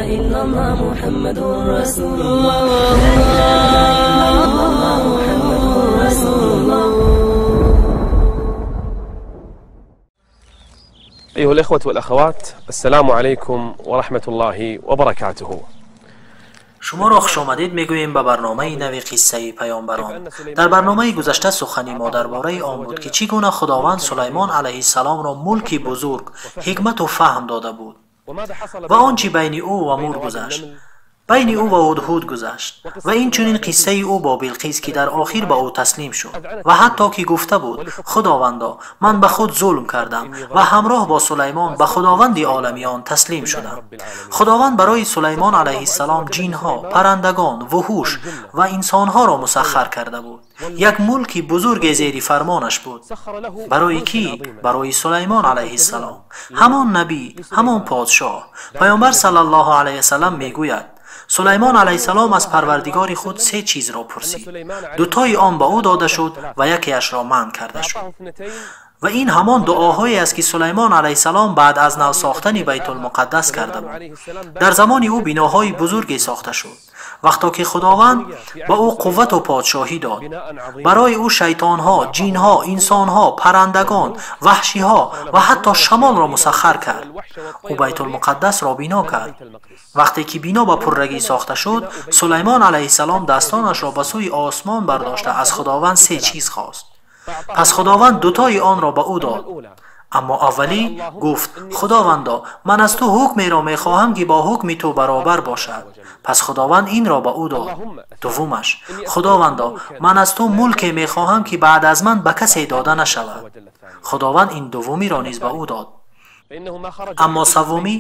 إلا الله محمد رسول الله لا إله إلا الله محمد رسول الله. أيها الإخوة والأخوات، السلام عليكم ورحمة الله وبركاته. Шуморо хушомадид мегӯем ба барномаи нави қиссаи паёмбарон. Дар барномаи гузашта сухани мо дар бораи он буд, ки чӣ гуна Худованд Сулаймон алайҳиссаломро мулки бузург, ҳикмату фаҳм дода буд ва он чӣ байни ӯ ва мур гузашт, байни ӯ ва ҳудҳуд гузашт ва инчунин қиссаи ӯ бо Билқис, ки дар охир ба ӯ таслим шуд ва ҳатто ки гуфта буд: «Худовандо, ман ба худ зулм кардам ва ҳамроҳ бо Сулаймон ба Худованди оламиён таслим шудам». Худованд барои Сулаймон алайҳиссалом ҷинҳо, паррандагон, вуҳуш ва инсонҳоро мусаххар карда буд. Як мулки бузурге зери фармонаш буд. Барои кӣ? Барои Сулаймон алайҳиссалом, ҳамон набӣ, ҳамон подшоҳ. Паёмбар саллаллоҳу алайҳи васаллам мегӯяд: Сулаймон алайҳиссалом аз Парвардигори худ се чизро пурсид. Дутои он ба ӯ дода шуд ва якеашро манъ карда шуд. Ва ин ҳамон дуоҳое аст, ки Сулаймон алайҳиссалом баъд аз нав сохтани Байтулмуқаддас карда буд. Дар замони ӯ биноҳои бузурге сохта шуд. Вақто ки Худованд ба ӯ қуввату подшоҳӣ дод, барои ӯ шайтонҳо, ҷинҳо, инсонҳо, паррандагон, ваҳшиҳо ва ҳатто шамолро мусаххар кард. Ӯ Байтулмуқаддасро бино кард. Вақте ки бино ба пуррагӣ сохта шуд, Сулаймон алайҳиссалом дастонашро ба сӯи осмон бардошта аз Худованд се чиз хост. Пас Худованд дутои онро ба ӯ дод. Аммо аввалӣ гуфт: «Худовандо, ман аз ту ҳукмеро мехоҳам, ки бо ҳукми ту баробар бошад». Пас Худованд инро ба ӯ дод. Дуввумаш: «Худовандо, ман аз ту мулке мехоҳам, ки баъд аз ман ба касе дода нашавад». Худованд ин дуввумиро низ ба ӯ дод. Аммо севумӣ: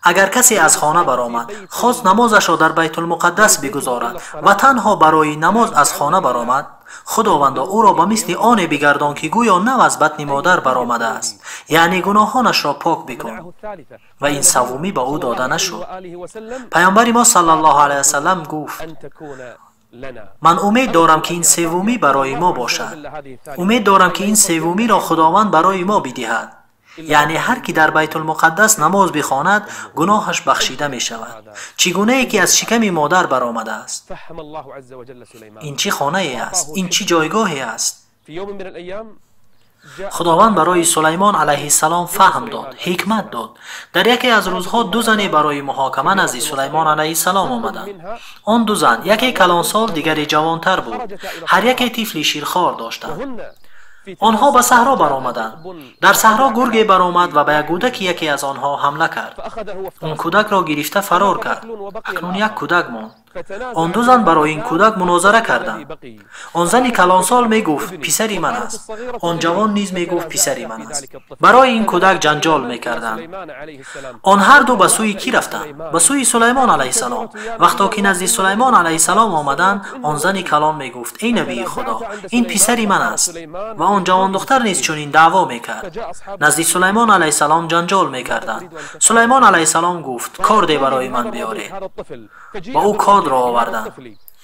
агар касе аз хона баромад, хост намозашро дар Байтулмуқаддас бигузорад ва танҳо барои намоз аз хона баромад, Худовандо, ӯро ба мисли оне бигардон, ки гӯё нав аз батни модар баромадааст, яъне гуноҳонашро пок бикун. Ва ин севумӣ ба ӯ дода нашуд. Паёмбари мо саллаллоҳу алайҳи васаллам гуфт: «Ман умед дорам, ки ин севумӣ барои мо бошад. Умед дорам, ки ин севумиро Худованд барои мо бидиҳад». Яъне ҳар ки дар Байтулмуқаддас намоз бихонад, гуноҳаш бахшида мешавад, чӣ гунае ки аз шиками модар баромадааст. Ин чӣ хонае аст? Ин чӣ ҷойгоҳе аст? Худованд барои Сулаймон алайҳиссалом фаҳм дод, ҳикмат дод. Дар яке аз рӯзҳо ду зане барои муҳокама назди Сулаймон алайҳиссалом омаданд. Он ду зан яке калонсол, дигаре ҷавонтар буд. Ҳар яке тифли ширхор доштанд. Онҳо ба саҳро баромаданд. Дар саҳро гурге баромад ва ба як кӯдаки яке аз онҳо ҳамла кард. Он кӯдакро гирифта фарор кард. Акнун як кӯдак монд. Он ду зан барои ин кӯдак мунозара карданд. Он зани калонсол мегуфт: «Писари ман аст». Он ҷавон низ мегуфт: «Писари ман аст». Барои ин кӯдак ҷанҷол мекарданд. Он ҳарду ба сӯи кӣ рафтанд? Ба сӯи Сулаймон алайҳиссалом. Вақто ки назди Сулаймон алайҳиссалом омаданд, он зани калон мегуфт: «Эй набии Худо, ин писари ман аст». Ва он ҷавондухтар низ чунин даъво мекард. Назди Сулаймон алайҳиссалом ҷанҷол мекарданд. Сулаймон алайҳиссалом гуфт: «Корде барои ман биёред». Ба ӯ кордро оварданд.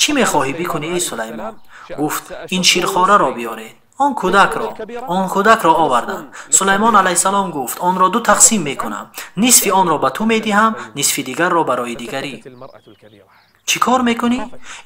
«Чӣ мехоҳӣ бикунӣ, эй Сулаймон?» Гуфт: «Ин ширхораро биёред». Он кӯдакро оварданд. Сулаймон алайҳиссалом гуфт: «Онро ду тақсим мекунам. Нисфи онро ба ту медиҳам, нисфи дигарро барои дигарӣ». Чӣ кор мекунӣ?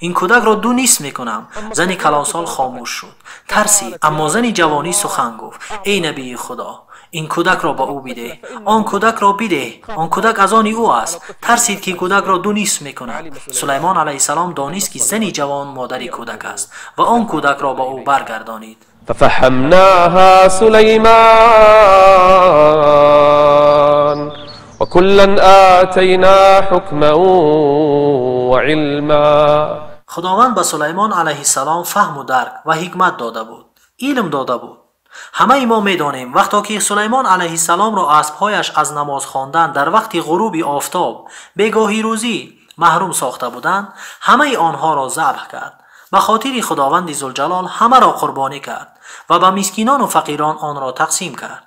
Ин кӯдакро ду нисф мекунам. Зани калонсол хомӯш шуд, тарсид. Аммо зани ҷавонӣ сухан гуфт: «Эй набии Худо, ин кӯдакро ба ӯ бидеҳ, он кӯдакро бидеҳ, он кӯдак аз они ӯ аст». Тарсид, ки кӯдакро ду нисф мекунад. Сулаймон алайҳиссалом донист, ки зани ҷавон модари кӯдак аст ва он кӯдакро ба ӯ баргардонид. ففهمناها سليمان وكلا آتينا حكما وعلما. Худованд ба Сулаймон алайҳиссалом фаҳму дарк ва ҳикмат дода буд, илм дода буд. Ҳамаи мо медонем, вақто ки Сулаймон алайҳиссаломро аспҳояш аз намоз хондан дар вақти ғуруби офтоб бегоҳӣ рӯзӣ маҳрум сохта буданд, ҳамаи онҳоро забҳ кард. Ба хотири Худованди Зулҷалол ҳамаро қурбонӣ кард ва ба мискинону фақирон онро тақсим кард.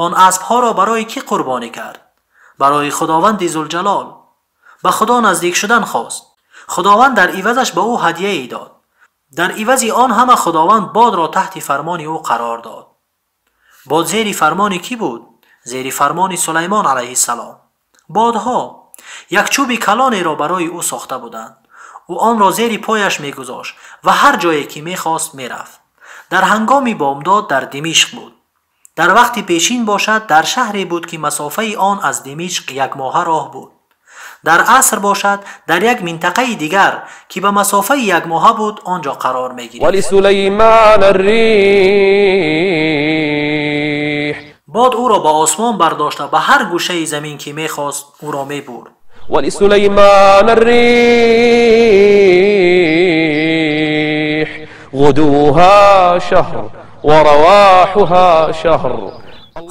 Он аспҳоро барои кӣ қурбонӣ кард? Барои Худованди Зулҷалол. Ба Худо наздик шудан хост. Худованд дар ивазаш ба ӯ ҳадияе дод. Дар ивази он ҳама Худованд бодро таҳти фармони ӯ қарор дод. Бод зери фармони кӣ буд? Зери фармони Сулаймон алайҳиссалом. Бодҳо. Як чӯби калонеро барои ӯ сохта буданд. Ӯ онро зери пояш мегузошт ва ҳар ҷое ки мехост мерафт. Дар ҳангоми бомдод дар Димишқ буд. Дар вақти пешин бошад дар шаҳре буд ки масофаи он аз Димишқ як моҳа роҳ буд. Дар аср бошад дар як минтақаи дигар ки ба масофаи як моҳа буд он ҷо қарор мегирифт. ولسليمان الريح Бод ӯро ба осмон бардошта ба ҳар гӯшаи замин ки мехост ӯро мебурд. ولسليمان الريح غدوها شهر ورواحها شهر.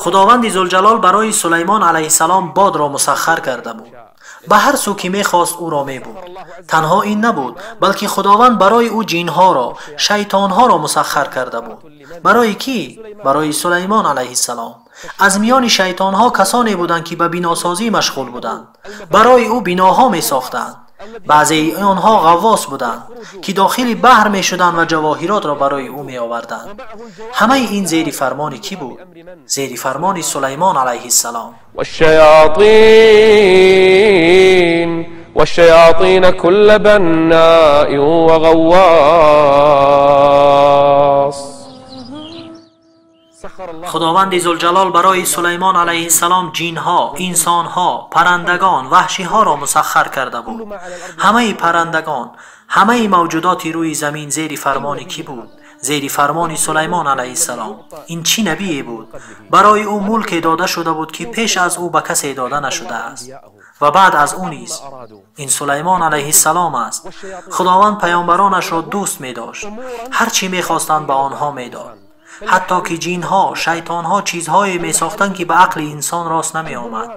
Худованди Зулҷалол барои Сулаймон алайҳиссалом бодро мусаххар карда буд. Ба ҳар сӯ ки мехост ӯро мебурд. Танҳо ин набуд, балки Худованд барои ӯ ҷинҳоро, шайтонҳоро мусаххар карда буд. Барои кӣ? Барои Сулаймон алайҳиссалом. Аз миёни шайтонҳо касоне буданд ки ба биносозӣ машғул буданд. Барои ӯ биноҳо месохтанд. Баъзеи онҳо ғаввос буданд ки дохили баҳр мешуданд ва ҷавоҳиротро барои ӯ меоварданд. Ҳамаи ин зери фармони кӣ буд? Зери фармони Сулаймон алайҳиссалом. والشياطين كل بناء وغواص. Худованди Зулҷалол барои Сулаймон алайҳиссалом ҷинҳо, инсонҳо, паррандагон, ваҳшиҳоро мусаххар карда буд. Ҳамаи паррандагон, ҳамаи мавҷудоти рӯи замин зери фармони кӣ буд? Зери фармони Сулаймон алайҳиссалом. Ин чӣ набие буд? Барои ӯ мулке дода шуда буд ки пеш аз ӯ ба касе дода нашудааст ва баъд аз ӯ низ. Ин Сулаймон алайҳиссалом аст. Худованд паёмбаронашро дӯст медошт. Ҳар чӣ мехостанд ба онҳо медод. Ҳатто ки ҷинҳо, шайтонҳо чизҳое месохтанд ки ба ақли инсон рост намеомад.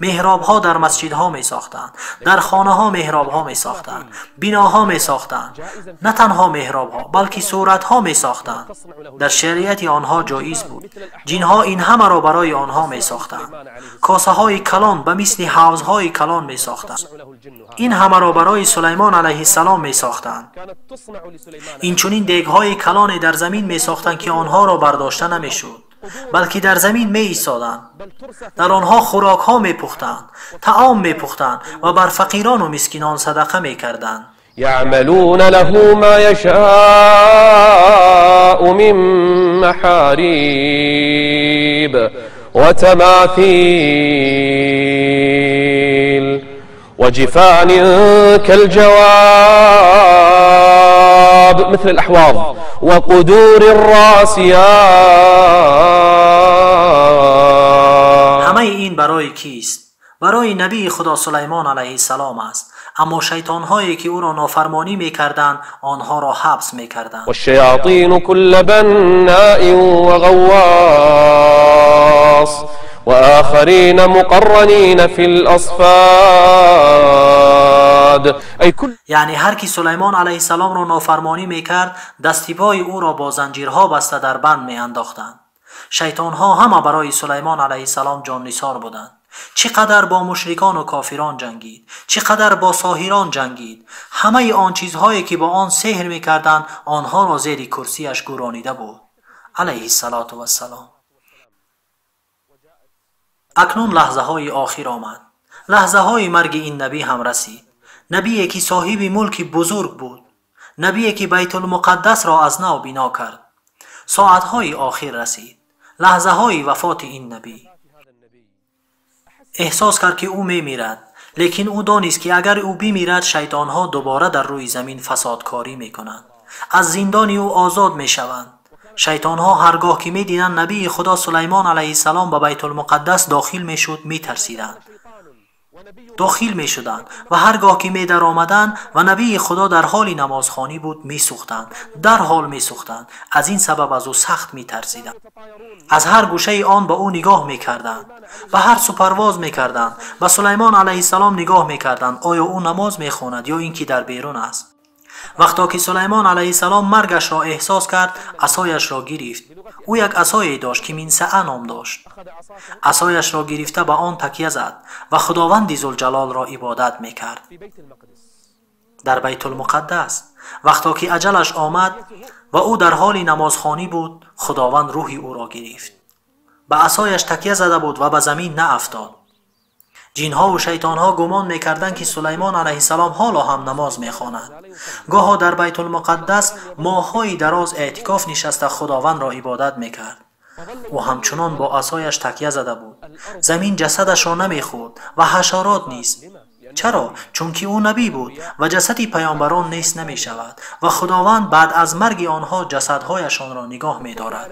Меҳробҳо дар масҷидҳо месохтанд, дар хонаҳо меҳробҳо месохтанд, биноҳо месохтанд. На танҳо меҳробҳо, балки суратҳо месохтанд. Дар шариати онҳо ҷоиз буд. Ҷинҳо ин ҳамаро барои онҳо месохтанд. Косаҳои калон ба мисли ҳавзҳои калон месохтанд. Ин ҳамаро барои Сулаймон алайҳиссалом месохтанд. Инчунин дегҳои калоне дар замин месохтанд ки онҳоро бардошта намешуд, балки дар замин меистоданд. Дар онҳо хӯрокҳо мепухтанд, таом мепухтанд ва бар фақирону мискинон садақа мекарданд. يعملون له ما يشاء من محاريب وتماثيل وجفان كالجواب مثل الأحواض وقدور الراسيات. ҳамаи ин барои кист? Барои набии Худо Сулаймон алайҳиссалом аст. Аммо шайтонҳое ки ӯро нофармонӣ мекарданд, онҳоро ҳабс мекарданд. والشياطين كل بناء وغواص وآخرين مقرنين في الأصفاد. أي كل Яъне ҳар ки Сулаймон алайҳиссаломро нофармонӣ мекард, дасти пои ӯро бо занҷирҳо баста дар банд меандохтанд. Шайтонҳо ҳама барои Сулаймон алайҳиссалом ҷоннисор буданд. Чӣ қадар бо мушрикону кофирон ҷангид, чӣ қадар бо соҳирон ҷангид. Ҳамаи он чизҳое ки бо он сеҳр мекарданд, онҳоро зери курсияш гӯронида буд. Алайҳиссалоту вассалом. Акнун лаҳзаҳои охир омад. Лаҳзаҳои марги ин набӣ ҳам расид. Набие ки соҳиби мулки бузург буд, набие ки Байтулмуқаддасро аз нав бино кард. Соатҳои охир расид. Лаҳзаҳои вафоти ин набӣ. Эҳсос кард ки ӯ мемирад, лекин ӯ донист ки агар ӯ бимирад, шайтонҳо дубора дар рӯи замин фасодкорӣ мекунанд, аз зиндони ӯ озод мешаванд. Шайтонҳо ҳаргоҳ ки медиданд набии Худо Сулаймон алайҳиссалом ба Байтулмуқаддас дохил мешуд, метарсиданд. Дохил мешуданд ва ҳаргоҳ ки медаромаданд ва набии Худо дар ҳоли намозхонӣ буд, месӯхтанд, дарҳол месӯхтанд. Аз ин сабаб аз ӯ сахт метарсиданд. Аз ҳар гӯшаи он ба ӯ нигоҳ мекарданд, ба ҳар сӯ парвоз мекарданд, ба Сулаймон алайҳиссалом нигоҳ мекарданд, оё ӯ намоз мехонад ё ин ки дар берун аст. Вақто ки Сулаймон алайҳиссалом маргашро эҳсос кард, асояшро гирифт. Ӯ як асое дошт ки Минсаа ном дошт. Асояшро гирифта ба он такя зад ва Худованди Зулҷалолро ибодат мекард. Дар Байтулмуқаддас вақто ки аҷалаш омад ва ӯ дар ҳоли намозхонӣ буд, Худованд рӯҳи ӯро гирифт. Ба асояш такя зада буд ва ба замин наафтод. Ҷинҳо ва шайтонҳо гумон мекарданд, ки Сулаймон алайҳиссалом ҳоло ҳам намоз мехонад. Гоҳо дар Байтулмуқаддас моҳҳои дароз эътикоф нишаста Худовандро ибодат мекард. Ӯ ҳамчунон бо асояш такя зада буд. Замин ҷасадашро намехӯрд ва ҳашарот низ. Чаро? Чунки ӯ набӣ буд ва ҷасади паёмбарон нест намешавад ва Худованд баъд аз марги онҳо ҷасадҳояшонро нигоҳ медорад.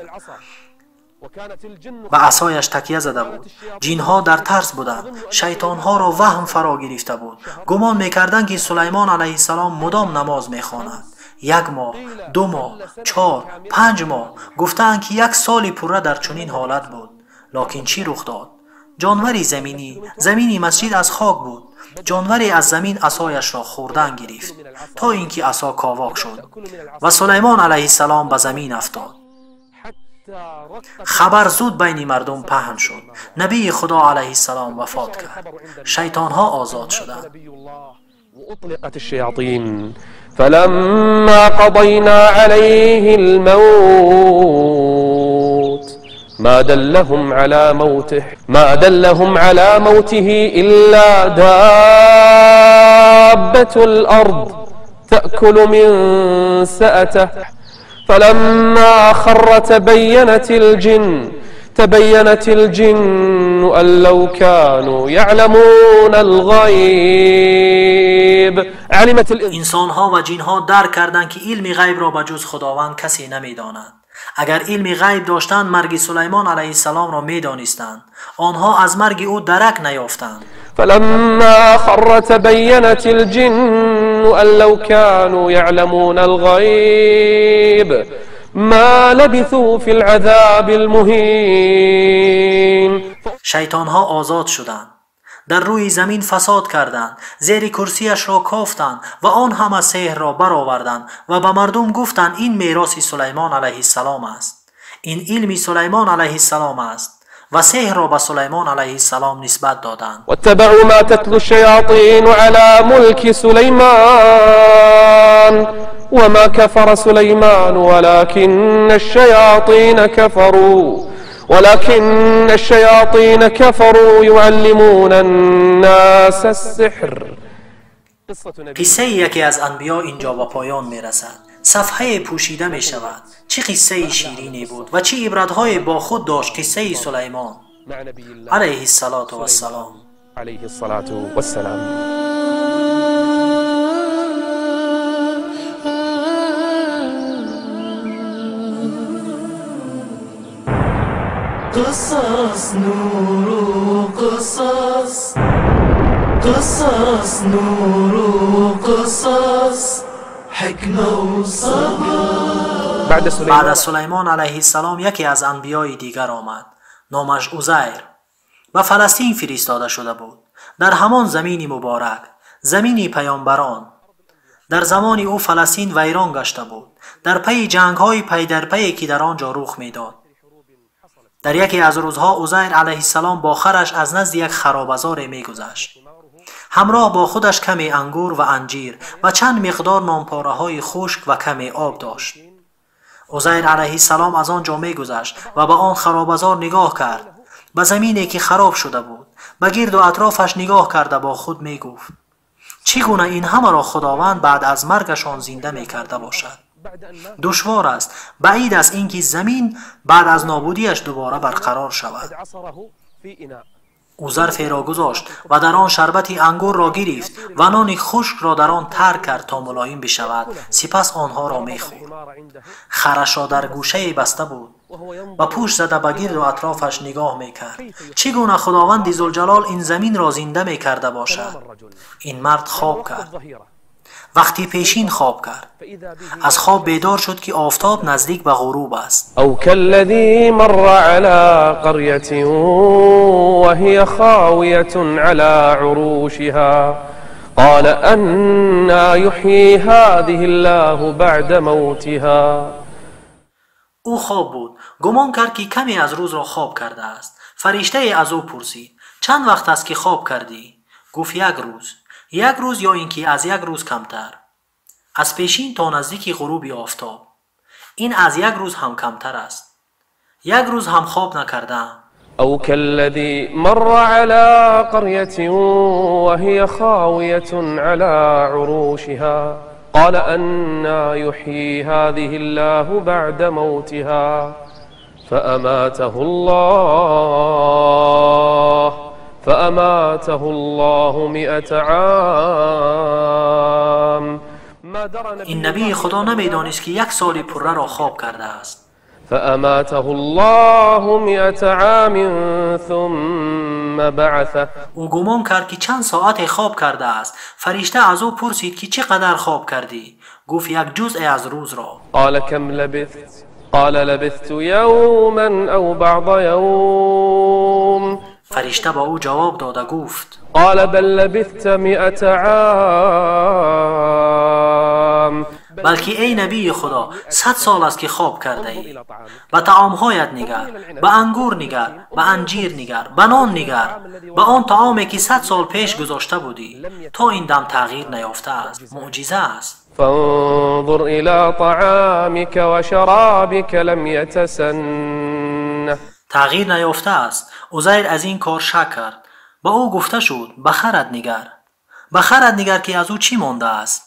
Ба асояш такя зада буд. Ҷинҳо дар тарс буданд. Шайтонҳоро ваҳм фаро гирифта буд. Гумон мекарданд, ки Сулаймон алайҳиссалом мудом намоз мехонад. 1 моҳ, 2 моҳ, 4, 5 моҳ. Гуфтаанд, ки 1 соли пурра дар чунин ҳолат буд. Локин чӣ рух дод? Ҷонвари заминӣ, замини масҷид аз хок буд. Ҷонваре аз замин асояшро хӯрдан гирифт, то ин ки асо ковок шуд ва Сулаймон алайҳиссалом ба замин афтод. Хабар зуд байни мардум паҳн шуд. Набии Худо алайҳиссалом вафот кард. Шайтонҳо озод шуданд. وأطلقت الشياطين فلما قضينا عليه الموت ما دلهم على موته إلا دابة الأرض تأكل من سأته فلما خر تبينت الجن أن لو كانوا يعلمون الغيب علمت инсонҳо ва ҷинҳо дарк карданд, ки илми ғайбро ба ҷуз Худованд касе намедонад. Агар илми ғайб доштанд, марги Сулаймон алайҳиссаломро медонистанд. Онҳо аз марги ӯ дарак наёфтанд. فلما خر تبينت الجن أن لو كانوا يعلمون الغيب ما لبثوا في العذاب المهين. шайтонҳо озод шуданд. Дар рӯи замин фасод карданд, зери курсияшро кофтанд ва он ҳама сеҳрро бароварданд ва ба мардум гуфтанд ин мероси Сулаймон алайҳиссалом аст. Ин илми Сулаймон алайҳиссалом аст ва сеҳрро ба Сулаймон алайҳиссалом нисбат доданд. واتبعوا ما تتلو الشياطين على ملك سليمان وما كفر سليمان ولكن الشياطين كفروا يعلمون الناس السحر. قصه یکی از انبیا اینجا به پایان میرسد. صفحه پوشیده می شود. چه قصه شیرینی بود و چه عبرت‌های با خود داشت قصه سلیمان علیه الصلاة والسلام. علیه الصلاة والسلام. قصص نور قصص، قصص نور قصص، حکمه و صبر. بعد از سلیمان علیه السلام یکی از انبیای دیگر آمد. نامش عزیر به فلسطین فرستاده شده بود. در همان زمین مبارک، زمین پیامبران. در زمان او فلسطین ویران گشته بود، در پی جنگ‌های پی در پی که در آنجا رخ می‌داد. در یکی از روزها عزیر علیه السلام با خرش از نزد یک خرابزار می‌گذشت. همراه با خودش کمی انگور و انجیر و چند مقدار نانپاره‌های خشک و کمی آب داشت. عزیر علیه السلام از آنجا می‌گذشت و به آن خرابزار نگاه کرد، به زمینی که خراب شده بود. به گرد و اطرافش نگاه کرده با خود می‌گفت: چگونه این همه را خداوند بعد از مرگشان زنده می‌کرده باشد؟ دشوار است، بعید است اینکه زمین بعد از نابودیش دوباره برقرار شود. او ظرفی را گذاشت و در آن شربت انگور را گرفت و نان خشک را در آن تر کرد تا ملایم بشود. سپس آنها را میخورد. خرش را در گوشه بسته بود و پوش زده به گرد و اطرافش نگاه میکرد. چگونه خداوند ذوالجلال این زمین را زنده میکرده باشد؟ این مرد خواب کرد. وقتی پیشین خواب کرد، از خواب بیدار شد که آفتاب نزدیک به غروب است. او كالذي مر على قرية وهي خاوية على عروشها قال أنا يحيي هذه الله بعد موتها. او خواب بود. گمان کرد که کمی از روز را خواب کرده است. فرشته از او پرسید: چند وقت است که خواب کردی؟ گفت: یک روز. یک روز یا اینکه از یک روز کمتر. از پیشین تا نزدیک غروب آفتاب. این از یک روز هم کمتر است. یک روز هم خواب نکردم. أو كالذي مر على قرية وهي خاوية على عروشها قال أنى يحيي هذه الله بعد موتها فأماته الله 100 عام. این نبی خدا نمیدانست که 1 سال پره را خواب کرده است. فأماته الله 100 عام ثم بعثه. او گمان کرد که چند ساعت خواب کرده است. فرشته از او پرسید که چقدر خواب کردی؟ گفت 1 جزء از روز را. قال كم لبثت؟ قال لبثت يوما او بعض يوم. فرشته با او جواب داده گفت قال بل لبثت 100 عام. بلکه ای نبی خدا 100 سال است که خواب کرده ای. به طعامهایت نگر، به انگور نگر، به انجیر نگر، به نان نگر، به آن طعامی که 100 سال پیش گذاشته بودی تا این دم تغییر نیافته است. معجزه است. فانظر الى طعامك وشرابك لم يتسنه. تغییر نیافته است. عزیر از این کار شک کرد. به او گفته شد به خرد نگر، به خرد نگر که از او چی مانده است.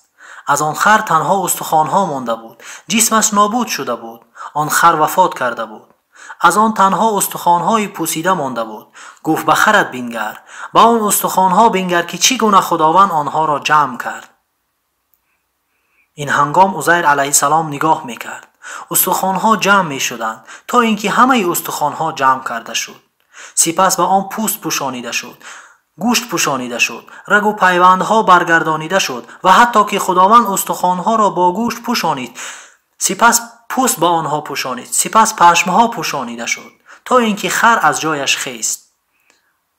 از آن خر تنها استخوانها مانده بود، جسمش نابود شده بود. آن خر وفات کرده بود. از آن تنها استخوانهای پوسیده مانده بود. گفت به خرد بینگر، به آن استخوانها بینگر که چگونه خداوند آنها را جمع کرد. این هنگام عزیر علیه السلام نگاه میکرد. استخوانها جمع میشدند تا اینکه همه استخوانها جمع کرده شد. سپس به آن پوست پوشانیده شد، گوشت پوشانیده شد، رگ و پیوندها برگردانیده شد و حتی که خداوند استخوانها را با گوشت پوشانید، سپس پوست به آنها پوشانید، سپس پشمها پوشانیده شد تا اینکه خر از جایش خیست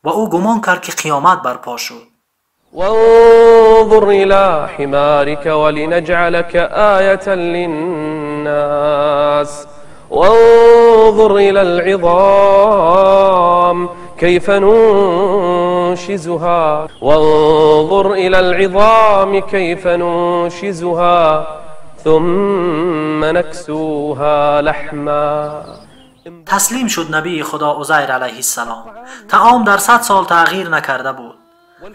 و او گمان کرد که قیامت برپا شد. وانظر إلى حمارك ولنجعلك آية للناس وانظر إلى العظام كيف ننشزها وانظر إلى العظام كيف ننشزها ثم نكسوها لحما. تسلیم شد نبی خدا عزیر علیه السلام. طعام در 100 سال تغییر نکرده بود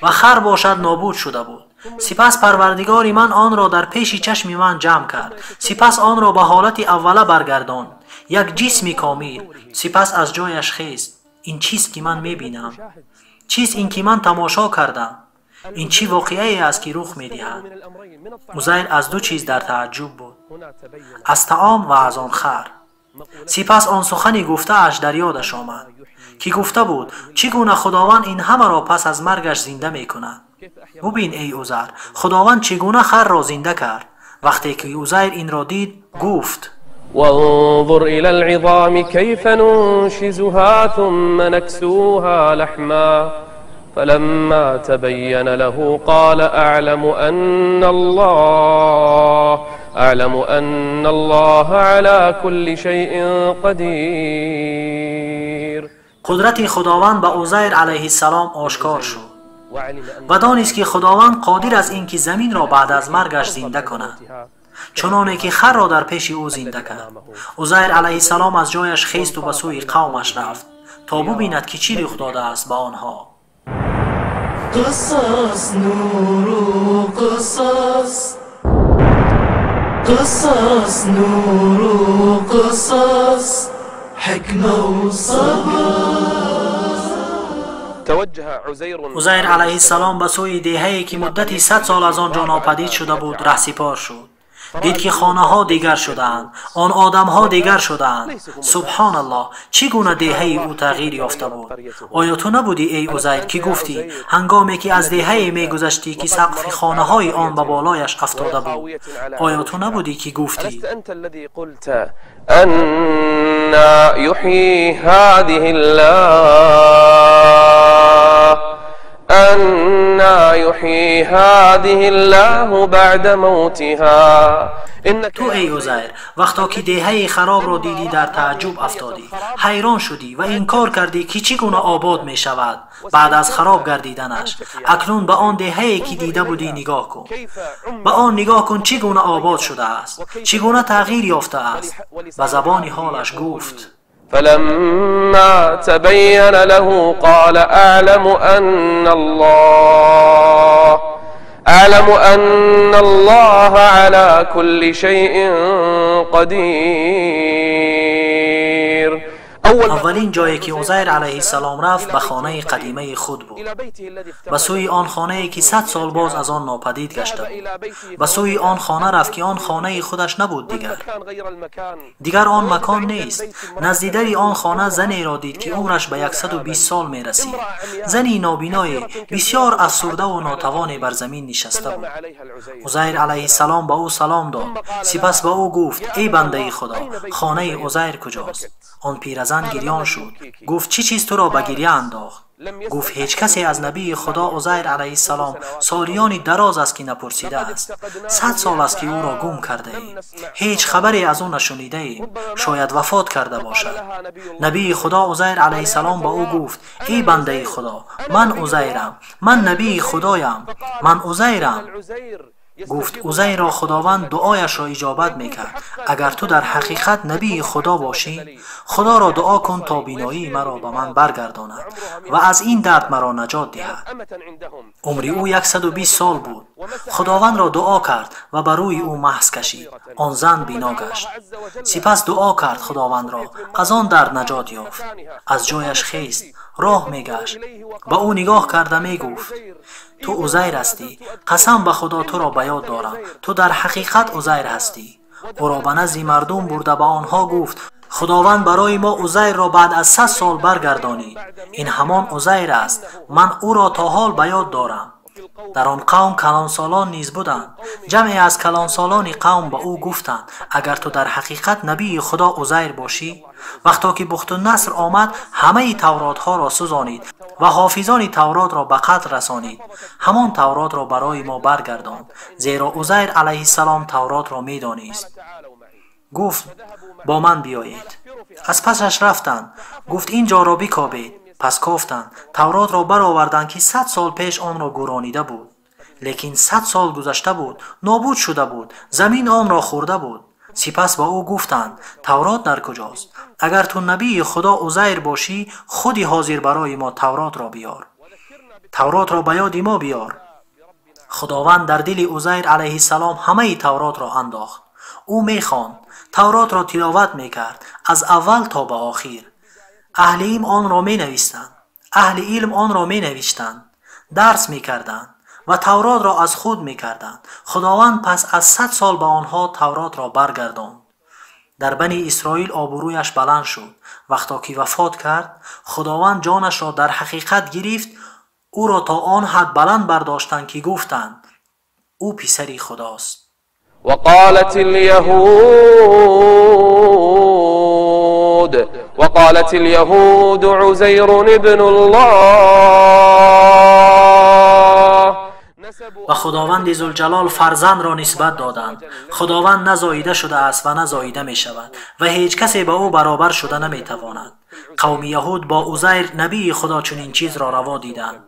و خر باشد نابود شده بود. سپس پروردگار من آن را در پیش چشم من جمع کرد. سپس آن را به حالت اوله برگرداند، یک جسم کامل. سپس از جایش خیست. این چیست که من میبینم؟ چیست این که من تماشا کردم؟ این چی واقعه است که رخ میدهد؟ عزیر از 2 چیز در تعجب بود، از طعام و از آن خر. سپس آن سخنی گفته اش در یادش آمد که گفته بود چگونه خداوند این همه را پس از مرگش زنده میکند. ببین ای عزیر، خداوند چگونه خر را زنده کرد. وقتی که عزیر این را دید گفت وانظر إلى العظام كيف ننشزها ثم نكسوها لحما فلما تبين له قال أعلم أن الله على كل شيء قدير. قدرت خداوند به عزیر علیه السلام آشکار شد و دانست که خداوند قادر است اینکه زمین را بعد از مرگش زنده کند، چنانه که خر را در پیش او زنده کرد. عزیر علیه السلام از جایش خیست و به سوی قومش رفت تا ببیند که چی رخ داده است به آنها. قصص نور و قصص، قصص نور و قصص، حکمه و صبر. عزیر علیه السلام به سوی دهه‌ای که مدتی 100 سال از آنجا ناپدید شده بود رهسپار شد. دید که خانه ها دیگر شده‌اند، آن آدم ها دیگر شده‌اند. سبحان الله، چگونه دهه او تغییر یافته بود. آیا تو نبودی ای عزیر که گفتی هنگامی که از دهه میگذشتی که سقف خانه های آن به بالایش افتاده بود؟ آیا تو نبودی که گفتی أنا يحيي هذه الله أنا يحيي هذه الله بعد موتها. تو ای عزیر وقتا که دهه خراب را دیدی در تعجب افتادی، حیران شدی و انکار کردی که چگونه آباد می شود بعد از خراب گردیدنش. اکنون به آن دهه‌ای که دیده بودی نگاه کن، به آن نگاه کن چگونه آباد شده است، چگونه تغییر یافته است. به زبان حالش گفت فلما تبين له قال أعلم أن الله على كل شيء قدير. аввалин ҷое ки Узайр алайҳиссалом рафт ба хонаи қадимаи худ буд, ба сӯи он хонае ки 100 сол боз аз он нопадид гашта буд. Ба сӯи он хона рафт ки он хонаи худаш набуд. Дигар он макон нест. Назди дари он хона занеро дид ки умраш ба 120 сол мерасид. Зани нобиное бисёр афсурдаву нотавоне бар замин нишаста буд. Узайр алайҳиссалом ба ӯ салом дод. Сипас ба ӯ гуфт: эй бандаи Худо, хонаи Узайр куҷост? Он пиразан гирён шуд. Гуфт: чӣ чиз туро ба гиря андохт? Гуфт: ҳеҷ касе аз набии Худо Узайр алайҳиссалом солиёни дароз аст ки напурсидааст. 100 сол аст ки ӯро гум кардаем, ҳеҷ хабаре аз ӯ нашунидаем, шояд вафот карда бошад. Набии Худо Узайр алайҳиссалом ба ӯ гуфт: эй бандаи Худо, ман Узайрам, ман набии Худоям, ман Узайрам. Гуфт: Узайрро Худованд дуояшро иҷобат мекард. Агар ту дар ҳақиқат набии Худо бошӣ, Худоро дуо кун то биноии маро ба ман баргардонад ва аз ин дард маро наҷот диҳад. Умри ӯ 120 сол буд. Худовандро дуо кард ва ба рӯи ӯ маҳз кашид. Он зан бино гашт. Сипас дуо кард Худовандро, аз он дард наҷот ёфт. Аз ҷояш хест, роҳ мегашт. Ба ӯ нигоҳ карда мегуфт: ту Узайр ҳастӣ, қасам ба Худо туро ба ёд дорам, ту дар ҳақиқат Узайр ҳастӣ. Ӯро ба назди мардум бурда ба онҳо гуфт: Худованд барои мо Узайрро баъд аз 100 сол баргардонид. Ин ҳамон Узайр аст, ман ӯро то ҳол ба ёд дорам. Дар он қавм калонсолон низ буданд. Ҷамъе аз калонсолони қавм ба ӯ гуфтанд: агар ту дар ҳақиқат набии Худо Узайр бошӣ. Вақто ки Бухтунаср омад, ҳамаи тавротҳоро сӯзонид ва ҳофизони тавротро ба қатл расонид. Ҳамон тавротро барои мо баргардонд, зеро Узайр алайҳиссалом тавротро медонист. Гуфт: бо ман биёед. Аз пасаш рафтанд. Гуфт: ин ҷоро бикобед. Пас кофтанд, тавротро бароварданд ки 100 сол пеш онро гӯронида буд. Лекин 100 сол гузашта буд, нобуд шуда буд, замин онро хӯрда буд. Сипас ба ӯ гуфтанд: таврот дар куҷост? Агар ту набии Худо Узайр бошӣ, худи ҳозир барои мо тавротро биёр, тавротро ба ёди мо биёр. Худованд дар дили Узайр алайҳиссалом ҳамаи тавротро андохт. Ӯ мехонд, тавротро тиловат мекард аз аввал то ба охир. Аҳли илм онро менавистанд, аҳли илм онро менавиштанд, дарс мекарданд ва тавротро аз худ мекарданд. Худованд пас аз 100 сол ба онҳо тавротро баргардонд. Дар бани Исроил обрӯяш баланд шуд. Вақто ки вафот кард, Худованд ҷонашро дар ҳақиқат гирифт. Ӯро то он ҳад баланд бардоштанд ки гуфтанд: ӯ писари Худост. وقالت اليهود عزير ابن الله. Ба Худованди Зулҷалол фарзандро нисбат доданд. Худованд на зоида шудааст ва на зоида мешавад ва ҳеҷ касе ба ӯ баробар шуда наметавонад. Қавми яҳуд бо Узайр набии Худо чунин чизро раво диданд.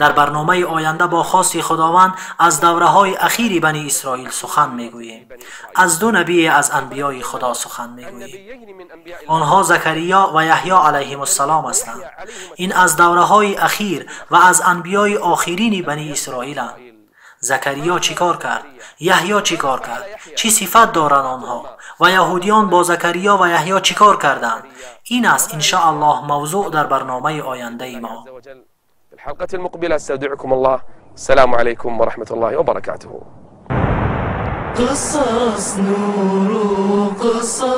Дар барномаи оянда бо хости Худованд аз давраҳои ахири бани Исроил сухан мегӯем. Аз ду набие аз анбиёи Худо сухан мегӯем. Онҳо Закариё ва Яҳё алайҳимуссалом ҳастанд. Ин аз давраҳои ахир ва аз анбиёи охирини бани Исроиланд. Закариё чӣ кор кард? Яҳё чӣ кор кард? Чӣ сифат доранд онҳо? Ва яҳудиён бо Закариё ва Яҳё чӣ кор карданд? Ин аст иншааллоҳ мавзӯъ дар барномаи ояндаи мо. الحلقة المقبلة استودعكم الله، السلام عليكم ورحمة الله وبركاته. قصص نور قصص.